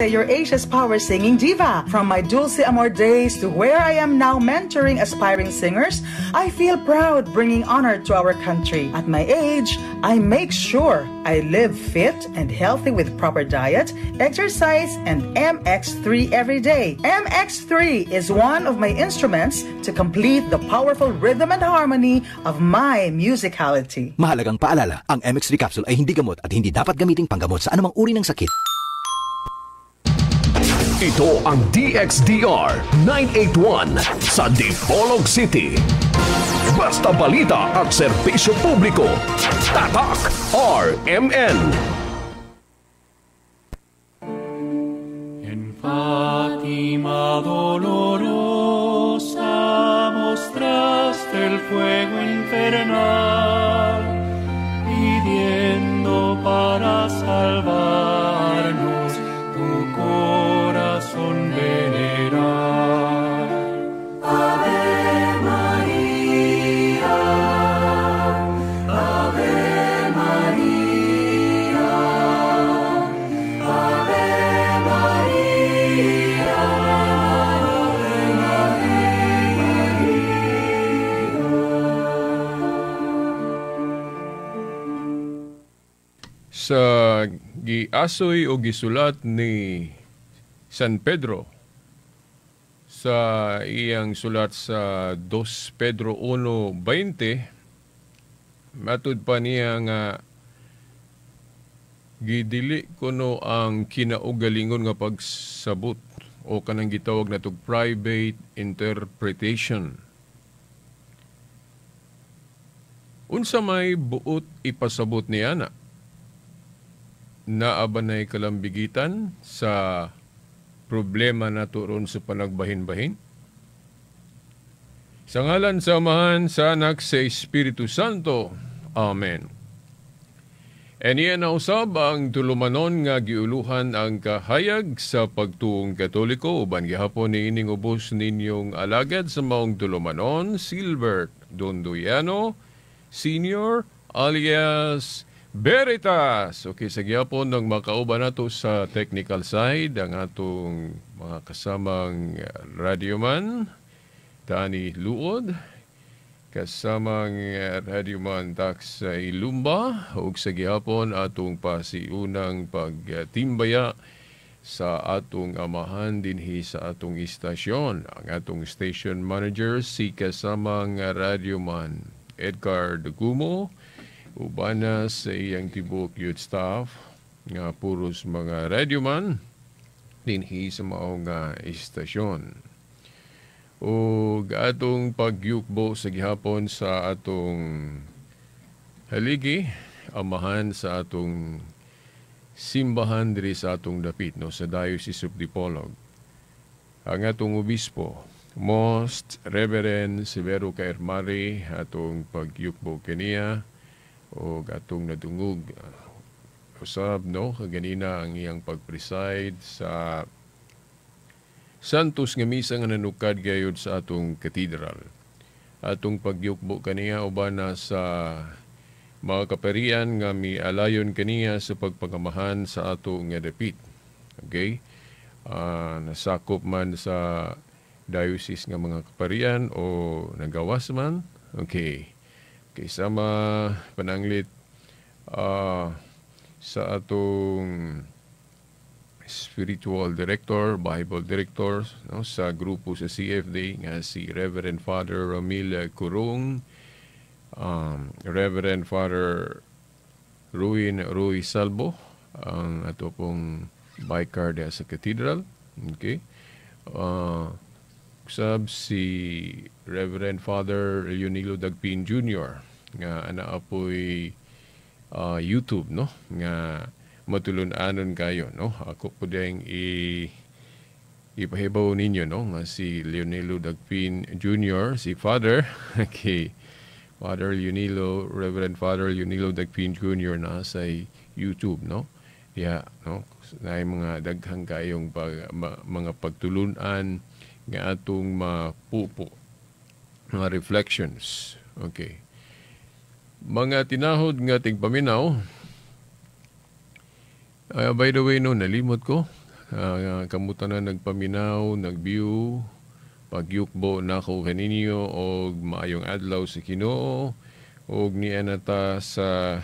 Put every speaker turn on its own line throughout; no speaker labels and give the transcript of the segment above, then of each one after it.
Your Asia's Power Singing Diva. From my Dulce Amor days to where I am now mentoring aspiring singers, I feel proud bringing honor to our country. At my age, I make sure I live fit and healthy with proper diet, exercise, and MX3 every day. MX3 is one of my instruments to complete the powerful rhythm and harmony of my musicality.
Mahalagang paalala, ang MX3 capsule ay hindi gamot at hindi dapat gamiting panggamot sa anumang uri ng sakit.
Ito ang DXDR 981 sa Dipolog City. Basta balita at serbisyo publiko. Tatak RMN.
En Fátima dolorosa mostraste el fuego infernal, pidiendo para salvarnos tu corazón veneral.
Ave María, Ave María, Ave María, Ave María.
Sa giasoy o gisulat ni San Pedro sa iyang sulat sa 2 Pedro 1:20, matud pa niya nga gidili kuno ang kinaugalingon nga pagsabot o kanang gitawag natog private interpretation. Unsa may buot ipasabot niya na? Naa ba nay kalambigitan sa problema nato ron sa panagbahin-bahin? Sa ngalan sa Amahan, sa Anak, sa Espiritu Santo. Amen. Eniya na usab ang tulumanon nga giuluhan ang kahayag sa pagtuong Katoliko uban gihapon niining ubos ninyong alagad sa maong tulumanon, Silbert Dondoyano Senior alias Veritas. Okay, sa gihapon nang makauban nato sa technical side ang atong mga kasamang radyoman Tani Luod, kasamang radyoman Tax Ilumba, ug sa gihapon atong pasiunang pagtimbaya sa atong amahan dinhi sa atong istasyon, ang atong station manager si kasamang radyoman Edgar Dugumo, ubana sa iyang tibuok youth staff nga puros mga radyoman dinhi sa maong istasyon. Ug atong pagyukbo sa gihapon sa atong haligi, amahan sa atong simbahan diri sa atong dapit, no, sa Diocese of Dipolog. Ang atong obispo, Most Reverend Severo Caermari, atong pagyukbo kaniya og atong nadungog usab, no, kaganina ang iyang pag-preside sa Santos nga misa nga nanukad gayud sa atong katedral. Atong pagyukbo kaniya uban na sa mga kaparian nga mialayon kaniya sa pagpangamahan sa ato nga dapit. Okay? Nasakop man sa diocese nga mga kaparian o nagawas man. Okay. Okay, sama pananglit sa atong spiritual director, Bible director, no, sa grupo sa CFD nga si Reverend Father Ramil Curong, Reverend Father Ruin Ruiz Salvo, ang ato pong vicar diha sa cathedral. Okay. Usab si Reverend Father Leonilo Dagpin Jr. nga ana apoy YouTube, no, nga matulun-anon kayo, no. Ako po ding ipahibaw ninyo, no, nga si Leonilo Dagpin Jr., si Father, okay, Father Leonilo, Reverend Father Leonilo Dagpin Jr. na sa YouTube, no. Yeah, no, na mga daghang kayong mga pagtulunan nga atong mapupo, mga reflections. Okay. Mga tinahod nga tigpaminaw. By the way, no, nalimot ko. Kamuta na nagpaminaw, nag-view, pagyukbo nako kaninyo og maayong adlaw sa Ginoo og niya na ta sa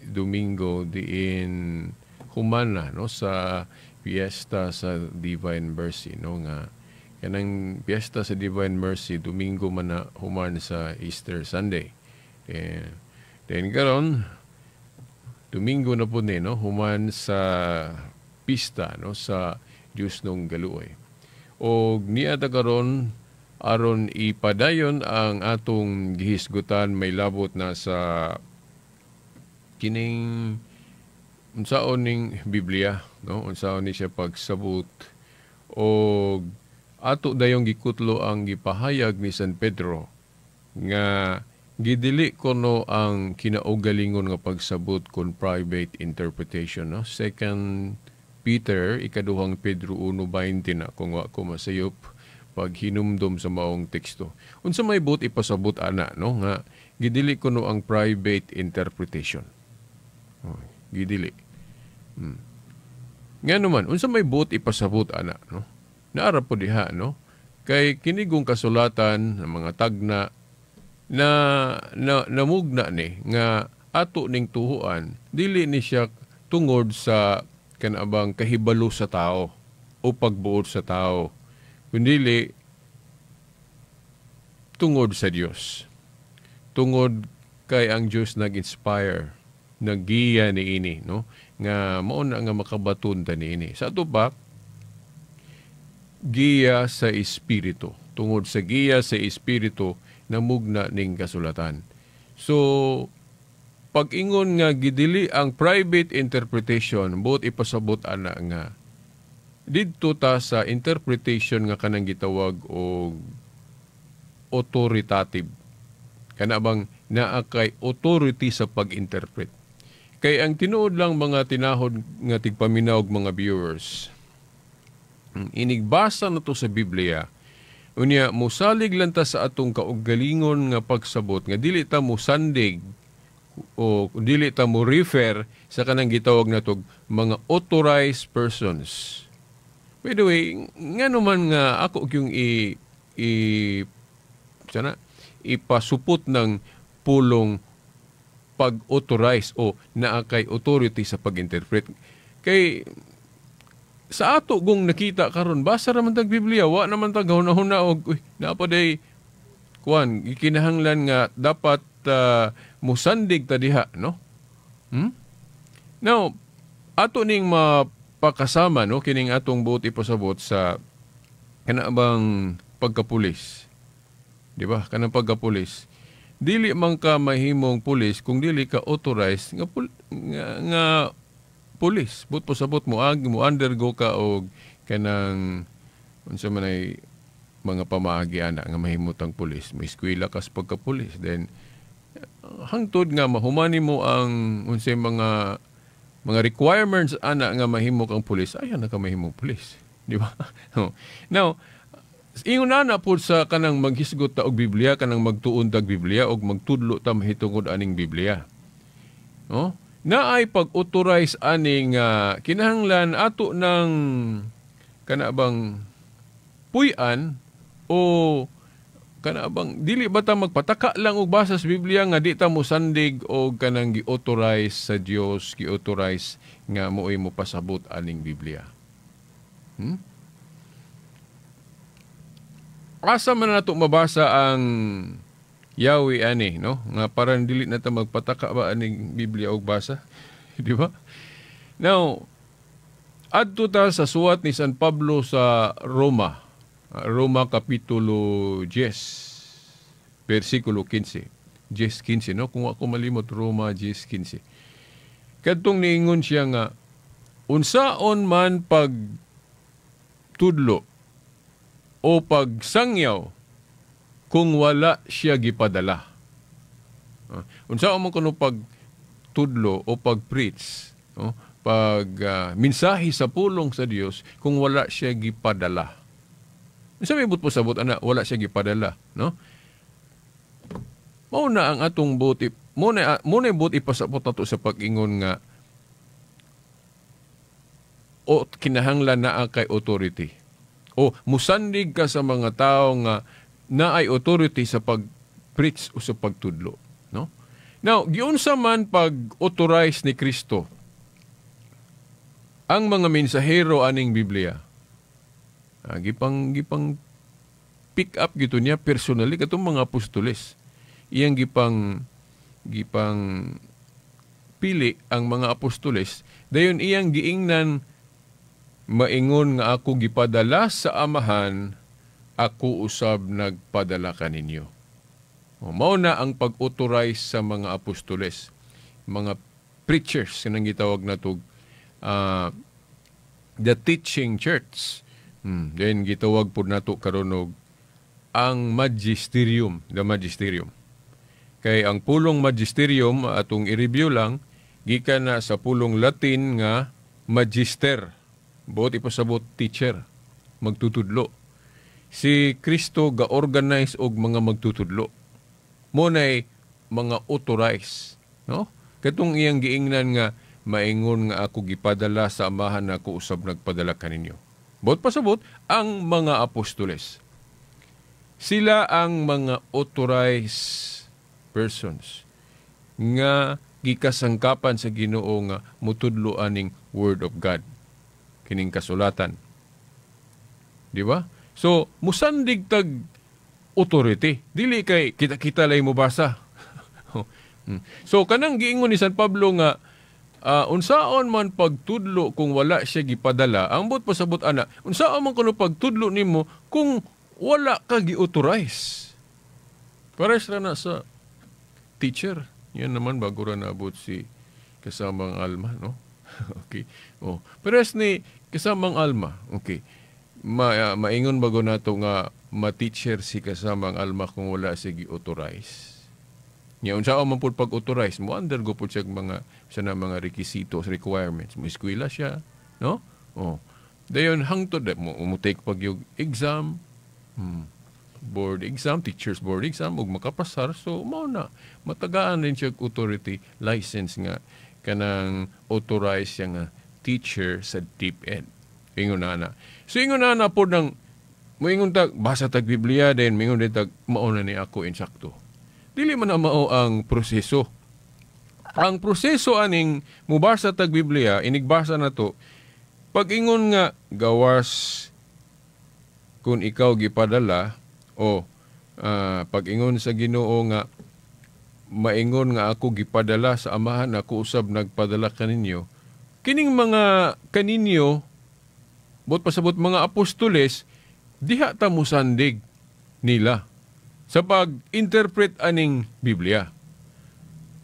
Domingo diin humana, no, sa piyesta sa Divine Mercy, no, nga kanang piyesta sa Divine Mercy, Domingo man na human sa Easter Sunday. Eh, then karon Domingo na po ni, no, human sa pista, no, sa Dios nung Galuoy. Og niya ta karon aron ipadayon ang atong gihisgutan may labot na sa kining unsaon ning Biblia, no, unsaon ni siya pagsabot, og ato dayong gikutlo ang gipahayag ni San Pedro nga gidili kuno ang kinaugalingon nga pagsabot kon private interpretation, no. Second Peter, ikaduhang Pedro 1:20 na kung wa ko masayop paghinumdom sa maong teksto. Unsa may buot ipasabot ana, no, nga gidili kuno ang private interpretation? Oh, gidili. Nga naman, unsa may buot ipasabot ana, no? Naara po diha, no? Kay kinigong kasulatan ng mga tagna na, na namugna ni nga ato ning tuhuan, dili ni siya tungod sa kanabang kahibalo sa tao o pagbuot sa tao, kundili tungod sa Dios. Tungod kay ang Dios nag-inspire, naggiya ni ini, no, nga mao na nga makabaton ta niini. Sa ato pa, giya sa Espiritu. Tungod sa giya sa Espiritu, namugna ning kasulatan. So, pag-ingon nga gidili ang private interpretation, buot ipasabot ana nga didto ta sa interpretation nga kanang gitawag og authoritative. Kana bang naa kay authority sa pag-interpret. Kay ang tinuod lang, mga tinahod nga tigpaminaw, mga viewers, inigbasa na to sa Biblia, unya musalig lang ta sa atong kaugalingon nga pagsabot nga dili ta musandig o dili ta mo refer sa kanang gitawag natog mga authorized persons. By the way, nga naman nga ako yung i, i sana ipasupot ng pulong pag-authorize o naa kay authority sa pag-interpret. Kay sa ato kung nakita karon, basa ra man tag Biblia, wa naman tag hunahuna og uy, naa pa day kuan gikinahanglan nga dapat musandig ta diha, no? Now, ato ning mapakasama, no, kining atong buot ipasabot sa kana bang pagkapulis. Di ba? Kanang pagkapulis. Dili man ka mahimong pulis kung dili ka authorized nga pulis. Buot pasabot mo ag mo undergo ka og kanang unsa man ay mga pamaagi ana nga mahimutang pulis. May eskwela ka sa pagkapulis. Then hangtod nga mahumani mo ang unsay mga requirements ana nga mahimo kang pulis, ayan na ka mahimong pulis. Di ba? Now, ingon na po sa kanang maghisgot ta og Biblia, kanang magtuon tag Biblia og magtudlo ta mahitungod aning Biblia. No? Naay pag-authorize aning kinahanglan ato ng kana bang puy-an o kana bang dili ba ta magpataka lang og basa sa Biblia nga di ta mosandig og kanang gi-authorize sa Dios, gi-authorize nga mo'y mopasabot aning Biblia? Asa man nato mabasa ang yawi ani, no, nga parang dili na ta magpataka ba aning Biblia og basa, di ba? Now, adto ta sa suwat ni San Pablo sa Roma. Roma kapitulo 10 versikulo 15. 10:15, no, kung ako malimot, Roma 10:15. Kadtong niingon siya nga unsaon man pag tudlo o pagsangyaw kung wala siya gipadala. Unsaon man kuno pag tudlo o pag-preach, no, pag mensahe sa pulong sa Dios kung wala siya gipadala? Unsa may buot pasabot ana wala siya gipadala, no? Mao na ang atong buot, mo na buot ipasabot nato sa pag-ingon nga o kinahanglan naa kay authority. O musandig ka sa mga tao nga naay authority sa pag-preach o sa pagtudlo, no? Now, giunsa man pag-authorize ni Kristo ang mga mensahero aning Biblia? Gipang pick up gito niya personally katong mga apostoles. Iyang gipang pili ang mga apostoles, dayon iyang giingnan, "Maingon nga ako gipadala sa Amahan, ako usab nagpadala kaninyo." O, mao na ang pag-authorize sa mga apostoles, mga preachers, kanang gitawag nato the teaching church. Then gitawag pud nato karon og ang magisterium, the magisterium. Kay ang pulong magisterium, atong i-review lang, gikan na sa pulong Latin nga magister. Buot ipasabot, teacher, magtutudlo. Si Kristo ga-organize og mga magtutudlo. Mao nay mga authorized, no? Katong iyang giingnan nga, "Maingon nga ako gipadala sa Amahan, ako usab nagpadala kaninyo." Buot pasabot, ang mga apostoles. Sila ang mga authorized persons nga gikasangkapan sa Ginoo nga mutudlo aning Word of God, kining kasulatan. Di ba? So, musandig tag authority. Dili kay kita-kita lay mo basa. So, kanang giingon ni San Pablo nga unsaon man pagtudlo kung wala siya gipadala, ang buot pasabot ana, unsaon man kuno pagtudlo nimo kung wala ka gi-authorize? Pares ra na sa teacher. Yan naman, bago ra naabot si kasamang Alma, no? Okay. Oh, pares ni kasamang Alma. Okay. Maingon bago nato nga ma-teacher si kasamang Alma kung wala siya gi-authorize? Nya unsa man pud pag-authorize mo, undergo pud siya mga sa na mga requisitos, requirements. Mo eskwela siya, no? Oh. Dayon hangtod mo mo take pag yung exam, board exam, teachers board exam, ug makapasar, so mao na matagaan din siya authority license nga kanang authorized siya nga teacher sa DepEd. Ingon na na. So ingon na na po ng moingon tag basa tag Biblia, then moingon din tag mao na ni ako insakto. Dili man na mao ang proseso. Ang proseso aning mubasa tag Biblia, inigbasa na to, pag ingon nga gawas kung ikaw gipadala o pag ingon sa Ginoo nga, "Maingon nga ako gipadala sa Amahan, ako usab nagpadala kaninyo," kining mga kaninyo, buot pasabot mga apostoles, diha ta musandig nila sa pag-interpret aning Biblia.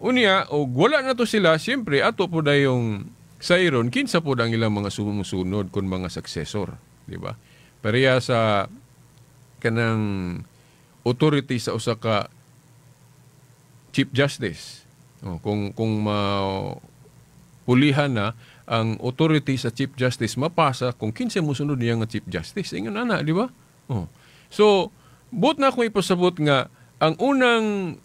Unya, og wala na to sila, siyempre, ato po na yung sayron, kinsa po ang ilang mga sumusunod kung mga successor. Di ba? Pareha sa kanang authority sa usa ka Chief Justice. Oh, kung mapulihan na ang authority sa Chief Justice, mapasa kung kinsa mosunod niya nga Chief Justice. Ingon ana, di ba? Oh. So, buot na akong ipasabot nga ang unang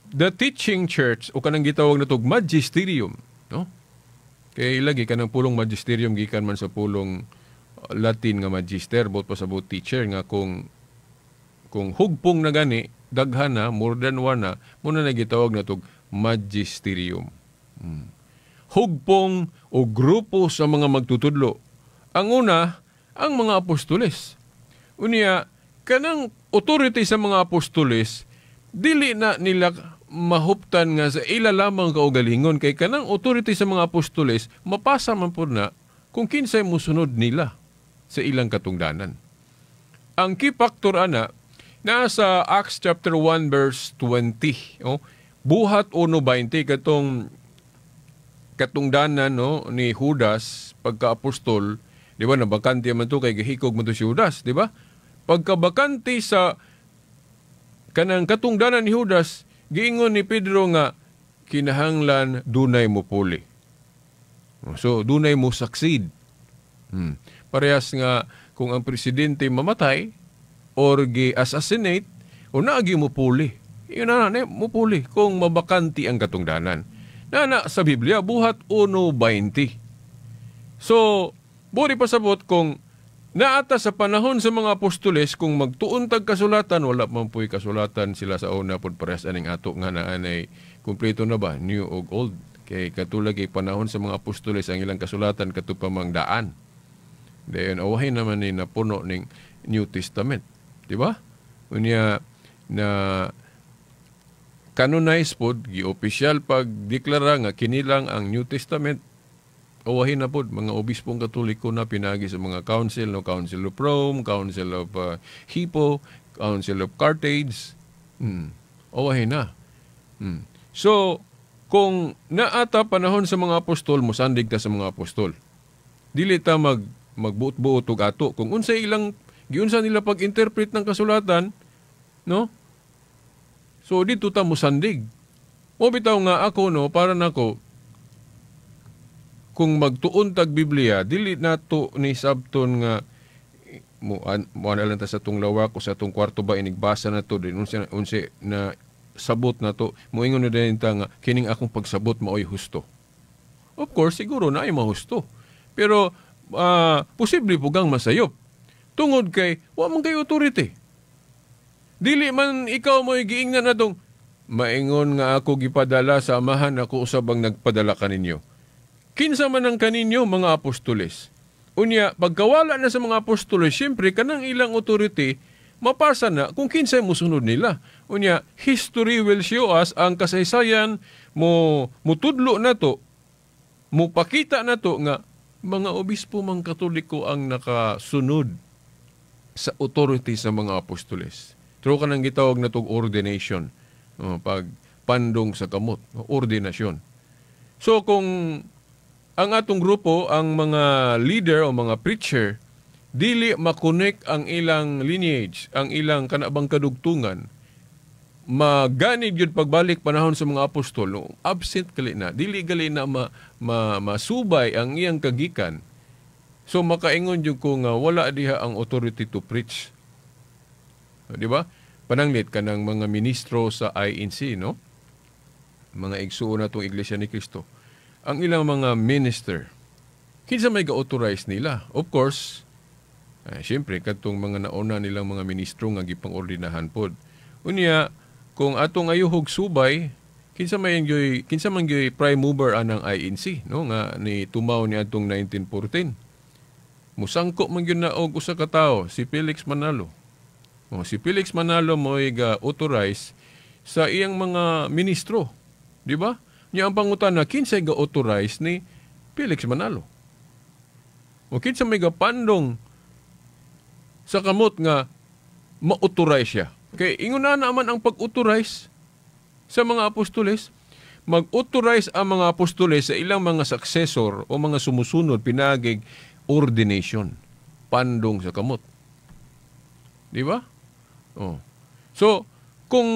the teaching church o kanang gitawag natog magisterium, no? Kay lagi kanang pulong magisterium gikan man sa pulong Latin nga magister, buot pasabot teacher, nga kung hugpong na gani, daghan na, more than one na, mao na gitawag natog magisterium. Hugpong o grupo sa mga magtutudlo. Ang una, ang mga apostoles. Unya, kanang authority sa mga apostoles, dili na nila mahuptan nga sa ila lamang kaugalingon, kay kanang authority sa mga apostoles mapasa man pud na kung kinsay musunod nila sa ilang katungdanan. Ang key factor ana nasa Acts chapter 1 verse 20, oh, Buhat 1:20, katong katungdanan, no, ni Judas pagka-apostol, di ba, nabakante man to kay gihikog man to si Judas, di ba? Pagkabakante sa kanang katungdanan ni Judas, giingon ni Pedro nga kinahanglan dunay mo puli. So dunay mo succeed. Parehas nga kung ang presidente mamatay or gi-assassinate o naagi mo puli. Yun na, na mo puli kung mabakanti ang katungdanan. Na, na sa Biblia, Buhat 1:20. So, Buri pasabot kung naata sa panahon sa mga apostoles, kung magtuon tag kasulatan, wala man pu'y kasulatan sila sa una pod parehas aning ato nga naanay kumpleto na ba, New ug Old. Kay katulad kay panahon sa mga apostoles, ang ilang kasulatan kato pa mang daan. Dayon awahin naman ni napuno ning New Testament. Di ba? Unya na canonize pod, gi-official pagdeklara nga kinilang ang New Testament, awahin na pod mga obispong Katoliko na pinagi sa mga council, no, Council of Rome, Council of Hippo, Council of Carthage. Awahin na. So, kung naata panahon sa mga apostol, musandig ta sa mga apostol. Dili ta magbuot-buot og ato. Kung unsa ilang giunsa nila pag-interpret ng kasulatan, no? So dito ta musandig. Mo bitaw nga ako, no, para nako kung magtuon tag Biblia, dili nato ni sabton nga mo mo lang ta sa tong lawak o sa tong kwarto ba, inigbasa na to din unsa unsa na sabot na to, moingon na din ta nga kining akong pagsabot maoy husto. Of course, siguro na ay mahusto. Pero posible po kang masayop. Tungod kay wa man kay authority. Dili man ikaw mo'y giingnan na tong maingon nga ako gipadala sa Amahan, ako usab ang nagpadala kaninyo. Kinsa man ang kaninyo, mga apostoles. Unya, pagkawala na sa mga apostoles, siyempre, kanang ilang authority, mapasa na kung kinsay musunod nila. Unya, history will show us, ang kasaysayan mo mutudlo na to, mupakita na to nga mga obispo mang Katoliko ang nakasunod sa authority sa mga apostoles. True ka nang gitawag na tog ordination, pag pandong sa kamot, ordinasyon. So kung ang atong grupo, ang mga leader o mga preacher, dili makonek ang ilang lineage, ang ilang kanabang kadugtungan, maganid yun pagbalik panahon sa mga apostol, no, absent gali na, dili gali na masubay ang iyang kagikan. So makaingon yun ko nga wala diha ang authority to preach. Di ba? Pananglit ka ng mga ministro sa INC, no? Mga igsuon na itong Iglesia ni Cristo. Ang ilang mga minister, kinsa may ga-authorize nila? Of course, siyempre, katong mga nauna nilang mga ministro nga gipang-ordinahan pod. Unya, kung atong ayuhog subay, kinsa man gyoy prime mover anang INC, no, nga ni tumaw ni atong 1914. Musangko man gyud na og usa ka tawo, si Felix Manalo. O, si Felix Manalo mo'y ga-authorize sa iyang mga ministro, di ba? Nya ang pangutana, kinsay ga-authorize ni Felix Manalo? O kinsa may gapandong sa kamot nga ma-authorize siya? Kay ingon na naman ang pag-authorize sa mga apostoles, mag-authorize ang mga apostoles sa ilang mga successor o mga sumusunod pinagig ordination, pandong sa kamot. Di ba? Oh. So, kung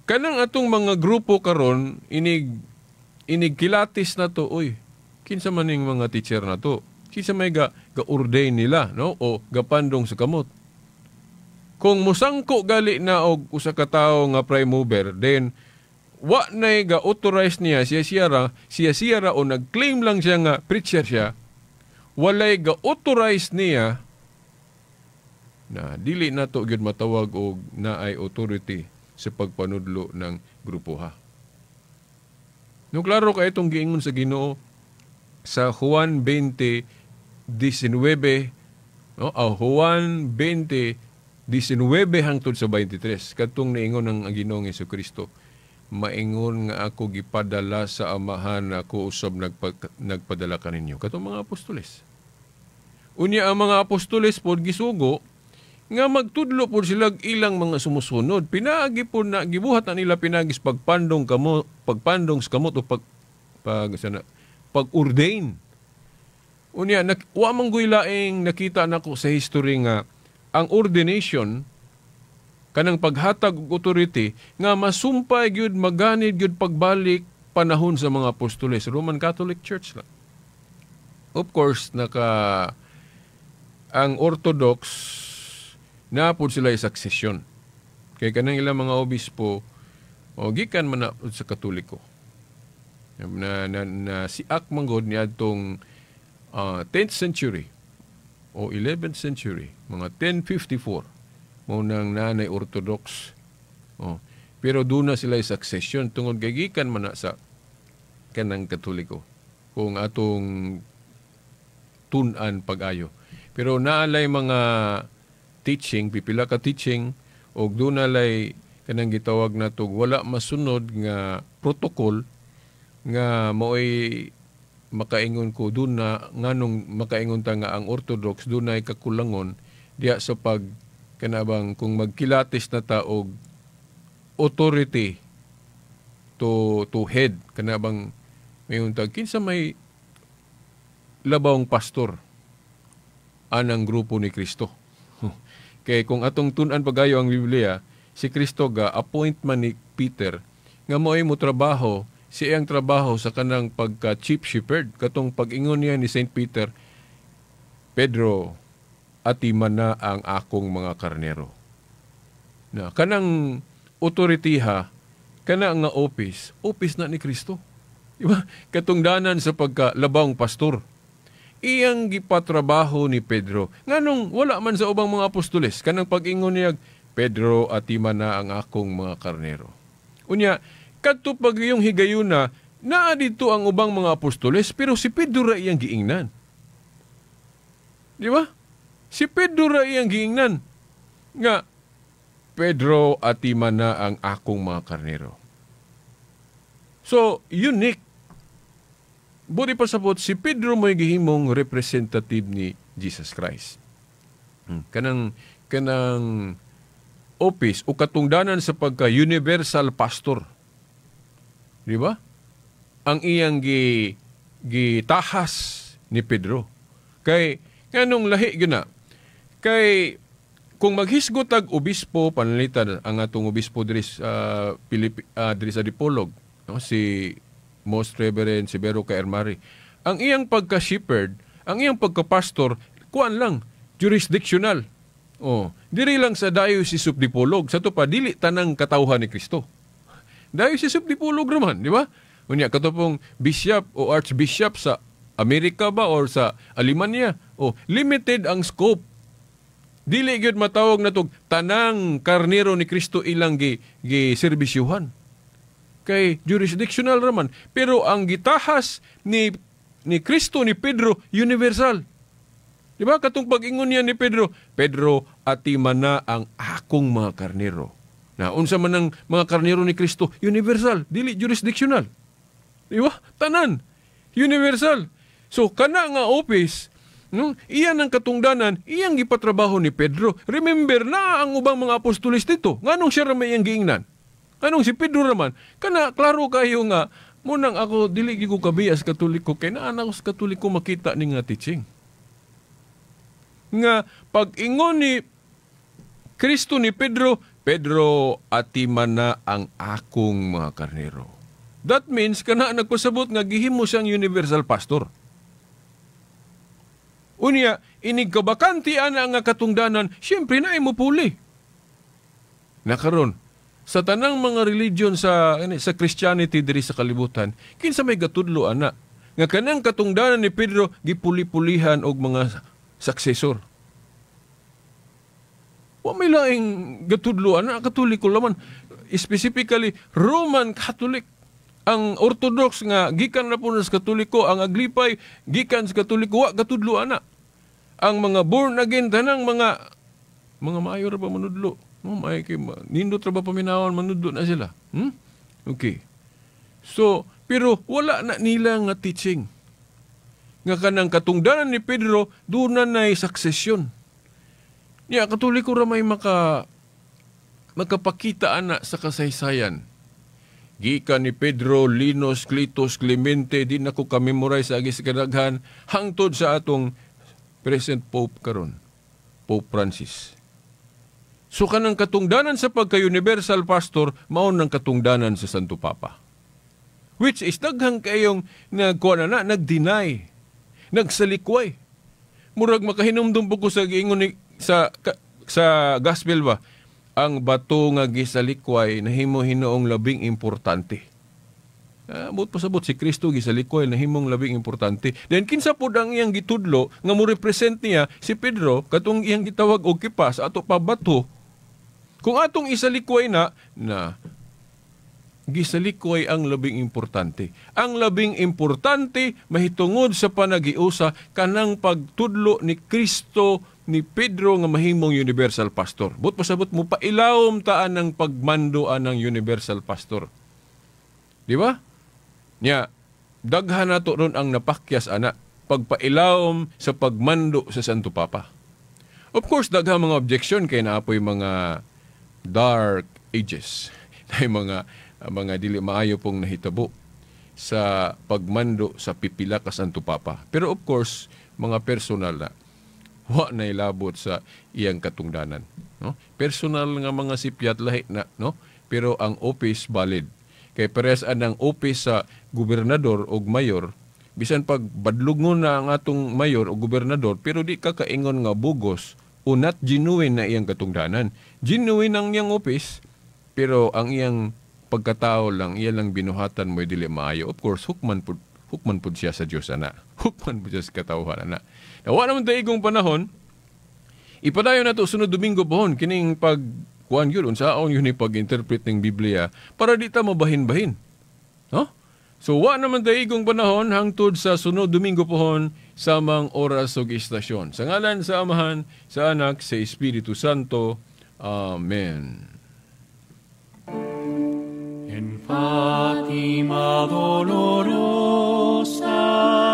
kanang atong mga grupo karon inig kilatis na to, oy, kinsa man ning mga teacher na to? Kinsa may ga-ordain nila, no? O gapandong sa kamot. Kung musangko gali na og usa ka tawo nga prime mover, then wa nay ga-authorize niya, siya ra o nag-claim lang siya nga preacher siya, walay ga-authorize niya na dili na to gyud matawag og naay authority sa pagpanudlo ng grupo ha. No, klaro kay itong giingon sa Ginoo sa Juan 20:19, no? Juan 20:19 hangtod sa 23, kadtong niingon ang Ginoong Hesukristo, maingon nga ako gipadala sa Amahan, ako usab nagpadala kaninyo. Katong mga apostoles. Unya ang mga apostoles pod gisugo nga magtudlo pod sila ilang mga sumusunod. Pinaagi pod na gibuhat na nila pinagis pagpandong kamo, pagpandong sa kamot o pag-ordain. Unya wa man goy laing nakita nako sa history nga ang ordination kanang paghatag og authority nga masumpay gyud, maganid gyud pagbalik panahon sa mga apostoles, Roman Catholic Church lang. Of course, naka ang Orthodox na po sila succession. Kay kanang ilang mga obispo o gikan man na sa Katoliko. Na siak manggod niadtong 10th century. o 11th century, mga 1054, mao nang nanay Orthodox. Oh. Pero doon na sila succession tungod kay gikan man na sa kanang Katoliko kung atong tun-an pag-ayo. Pero naalay mga teaching, pipila ka teaching, og doon nalay kanang gitawag nato wala masunod nga protocol nga maoy makaingon ko doon na nganong makaingon ta nga ang Orthodox doon ay kakulangon diya sa pag kanabang kung magkilatis na ta og authority to head, kanabang mayon tag kinsa may labawng pastor anang grupo ni Kristo. Kay kung atong tun-an pagayo ang Biblia, si Kristo ga appoint man ni Peter nga mo'y mo trabaho, si iyang trabaho sa kanang pagka chief shepherd, katong pag-ingon niya ni Saint Peter, "Pedro, atiman na ang akong mga karnero." Na kanang authority ha, kana nga office, office na ni Kristo. Di ba? Katungdanan sa pagkalabang pastor. Iyang gipatrabaho ni Pedro. Nganong wala man sa ubang mga apostoles, kanang pag-ingon niya, "Pedro, atiman na ang akong mga karnero." Unya, kadto pag iyong higayuna, naa dito ang ubang mga apostoles, pero si Pedro ra iyang giingnan. Di ba? Si Pedro ra iyang giingnan. Nga, "Pedro, atiman na ang akong mga karnero." So, unique. Buri pasabot, si Pedro mo'y gihimong representative ni Jesus Christ. Kanang office o katungdanan sa pagka-universal pastor. Di ba? Ang iyang gitahas ni Pedro. Kay nganong lahi gyud na? Kay kung maghisgot ag obispo, pananglitan ang atong obispo diri sa diri sa Dipolog, no, si Most Reverend Severo K. Ermari. Ang iyang pagka-shepherd, ang iyang pagka-pastor, kuan lang, jurisdictional. Oh, diri lang sa Diocese of Dipolog. Sa to pa dili tanang katawhan ni Kristo. Diocese of Dipolog raman, di ba? Unya kato pong bishop o archbishop sa Amerika ba or sa Alemanya. Oh, limited ang scope. Dili gyud matawag natog tanang karnero ni Kristo ilang gi serbisyuhan. Kay jurisdictional raman, pero ang gitahas ni Kristo ni Pedro, universal. Di ba katong pag-ingon niya ni Pedro, "Pedro, atiman na ang akong mga karnero." Na unsa man ang mga karnero ni Kristo? Universal, dili jurisdictional. Di ba? Tanan. Universal. So kana nga office, no, iyan ang katungdanan, iyang gipatrabaho ni Pedro. Remember na ang ubang mga apostoles dito. Nganong siya ra may iyang giingnan? Anong si Pedro raman? Kana klaro kayo nga munang ako dili gyud ko kabiya sa Katoliko kay naa na ako sa Katoliko makita ni nga teaching. Nga pag-ingon ni Kristo ni Pedro, "Pedro, atiman na ang akong mga karnero." That means kana nagpasabot nga gihimo siyang universal pastor. Unya, inig kabakanti ana nga katungdanan, siyempre na mo puli. Nakaron, sa tanang mga religion sa Christianity diri sa kalibutan, kinsa may gatudlo ana nga kanang katungdanan ni Pedro gipuli-pulihan og mga successor? Wa may laing gatudlo ana, Katoliko laman, specifically Roman Catholic. Ang Orthodox nga gikan na po sa Katoliko, ang Aglipay gikan sa Katoliko, wa gatudlo ana. Ang mga born again, tanang mga maayo ra ba manudlo? No, may kay nindot ra ba paminawon, manudlo na sila. Okay. So, pero wala na nila nga teaching nga kanang katungdanan ni Pedro doon na nay succession. Niya, Katoliko ra may makapakita ana sa kasaysayan. Gikan ni Pedro, Linus, Cletus, Clemente, di na ko ka-memorize sa agi sa kadaghan, hangtod sa atong present Pope karon, Pope Francis. So kanang katungdanan sa pagka-universal pastor, mao nang katungdanan sa Santo Papa. Which is daghang kayong nagkuha na, nag-deny, nagsalikway. Murag makahinumdum po ko sa giingon ni, sa gospel ba, ang bato nga gisalikway nahimo hinuong labing importante. But pasabot si Kristo gisalikoy nahimong labing importante. Then kinsa pod ang iyang gitudlo nga mo represent niya si Pedro katong iyang gitawag og kipas ato pa bato. Kung atong isalikoy na gisalikoy ang labing importante. Ang labing importante mahitungod sa panagiusa kanang pagtudlo ni Kristo ni Pedro nga mahimong universal pastor. But pasabot mo pailawom taan ang pagmando anang universal pastor. Di ba? Nya, daghan nato ron ang napakyas ana pagpailawom sa pagmando sa Santo Papa. Of course, daghan mga objection kay naapoy mga dark ages. Na mga dili maayo pong nahitabo sa pagmando sa pipila ka Santo Papa. Pero of course, mga personal na wa na ilabot sa iyang katungdanan, no? Personal nga mga sipyat lahi na, no? Pero ang office valid. Kay parehas anang office sa gobernador og mayor, bisan pag badlugon na ang atong mayor o gobernador, pero di ka kaingon nga bugos o not genuine na iyang katungdanan. Genuine ang iyang office, pero ang iyang pagkatao lang, iya lang binuhatan mo dili maayo. Of course, hukman pud siya sa Dios ana. Hukman pud siya sa katawhan ana. Nawa naman taigong panahon, ipadayon nato sunod Domingo pohon kining pag kuan yun, unsaon yun ni pag-interpret ng Biblia para di ta mabahin-bahin. No? So, wa naman taigong panahon hangtod sa sunod Domingo pohon samang oras ug istasyon. Sa ngalan sa Amahan, sa Anak, sa Espiritu Santo. Amen.
En Fátima dolorosa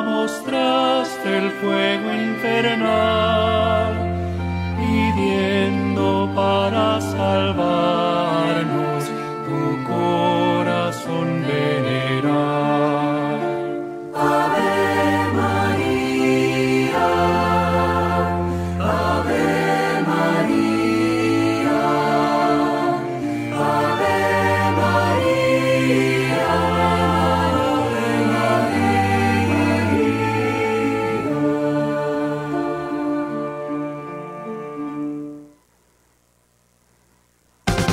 mostraste el fuego infernal, pidiendo para salvarnos tu corazón venerar.
Ave María, Ave María, Ave María, Ave María.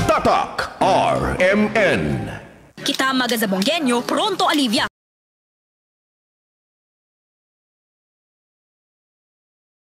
Tatak RMN.
Kita magazabonggenyo, pronto alivia.